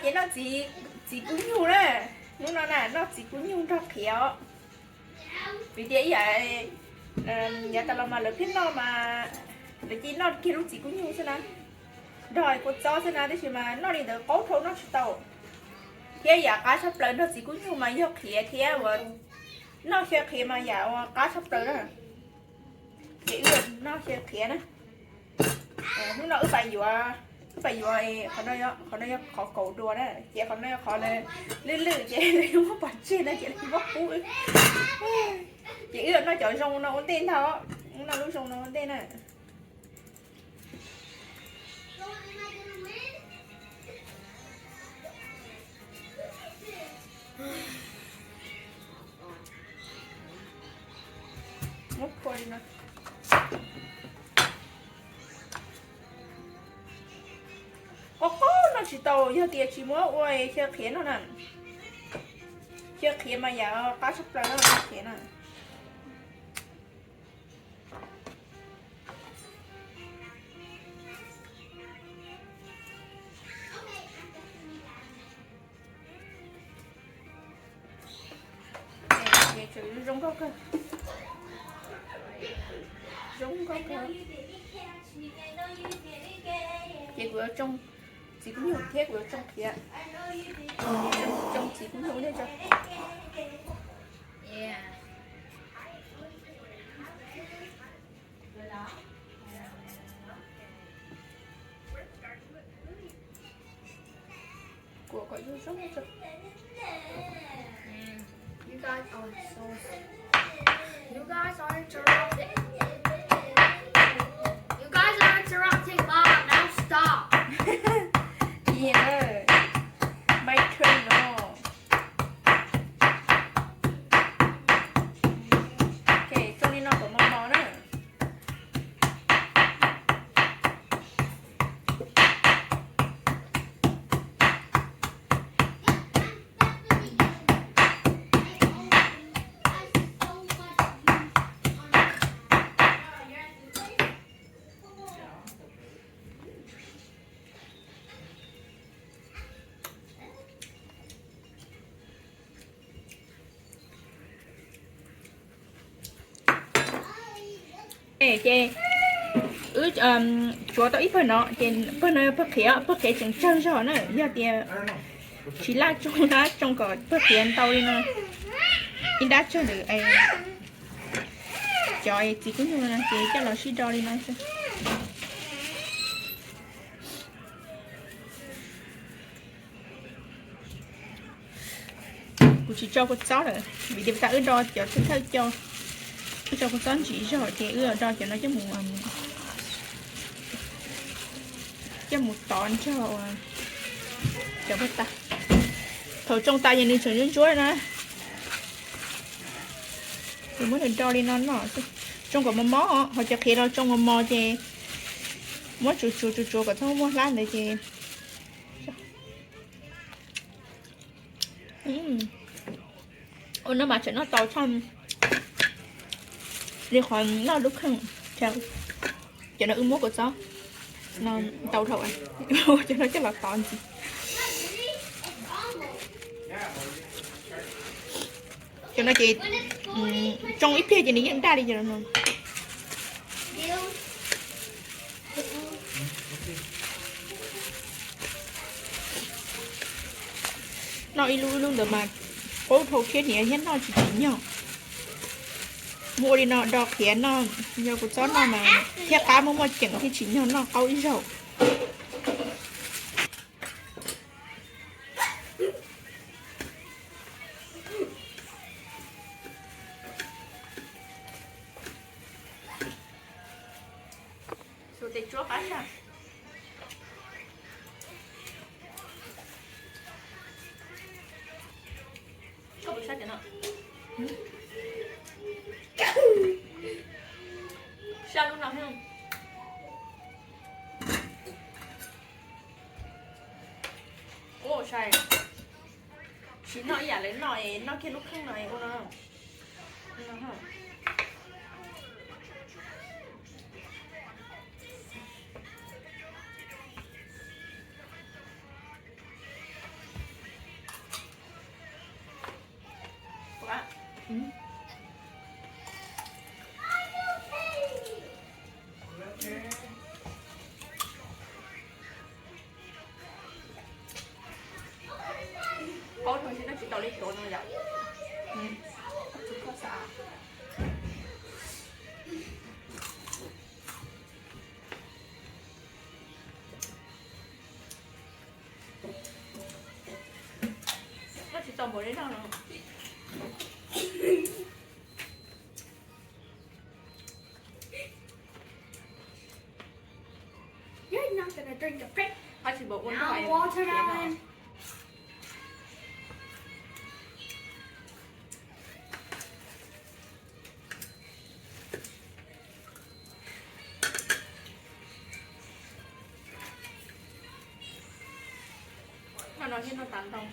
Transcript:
Ces noj txiv kub nyuj na, hnub no na noj txiv kub nyuj nrog qhiav os. Vim tias ib yam yav tas los mas lawv pheej noj mas lawv cia noj kiag lub txiv kub nyuj xwb na, nrog kua txob xwb na, tab sis mas noj li ntawd qaub dhau noj tsis tau. Thiab yam qab tshaj plaws nrog txiv kub nyuj mas yog qhiav thiab uas noj xyaw qhiav mas yam uas qab tshaj plaws na. Ces wb noj xyaw qhiav na. Hnub no wb pais yuav, wb pais yuav qhov no, qhov no yog qhov kaum dua na, ces qhov no yog qhov lwj lwj ces lawv muab pov tseg na ces lawv muab pub wb. Ces wb noj cov zoo no ua ntej ntag, noj lub zoo no ua ntej na. Muab phua li no. Qaub qaub noj tsis tau yog tias tsis muab ua xyaw qhiav no na. Xyaw qhiav mas yam qab tshaj plaws no, xyaw qhiav na. Zoo nkauj kawg, zoo nkauj kawg. Ces kuv yuav tsoo txiv kub nyuj thiab kuv yuav tsoo qhiav. Tsoo txiv kub nyuj ua ntej tso. Kuv kom zoo zoo tso. You guys are so, you guys are interrupting. You guys are interrupting mom. Now stop. Yeah. My turn now. Ok, tsoo li no kom mos mos na. Ces wb tsuav tau ib pawg no, ces pawg no yog pawg qhiav, pawg qhiav tseem tsawg zog na, yog tias tsis laj tsoo na, tsoo kom pawg qhiav ntau li no, ib nrab tsawg lawm. Cov txiv kub nyuj no ces coj los sib do li no. Kuv tsis tso kua txob lawm vim tias tas wb do cov thawj thawj co, wb tso kua txob ntsim zog ces wb do cov no coj mus, coj mus tov nrog cov paj tas. Thaum tsoo tas ces nws tseem ntsuab ntsuab na. Ces muab nws do li no noj, tsoo kom mos mos, ho cov qhiav los tsoo mos mos ces muab tsuav tsuav tsuav tsuav kom txhob muaj hlab ntawd ces. Ua no mas tseem noj tau tshaj li qhov noj lub kheej. Cov no wb muab kua txob no ntau dhau, cov no coj los tov ntxiv. Cov no ces tsoo ib pliag ces nws yeej daj li cov no. Noj ib lub ib lub ntawd mas qaub dhau thiab hniav thiab noj tsis tsim nyog. Muab ua li no do qhiav noj, yog kua txob noj mas thiaj qab muaj muaj ceem thiaj tsim nyog noj qaub ib zaug. Tes tsuab qab sab. Koj puas sab cov no? Sab lub no. Ua sai, tsis noj ib yam lawv noj, noj kiag lub kheej no ua no. Qaub no tsis tau li tuav no yom. Noj tsis tau npaum li noj no. You're not gonna drink the pink. Qhov tsis npaum ua noj. Now watermelon. Noj no thiaj noj tas ntau.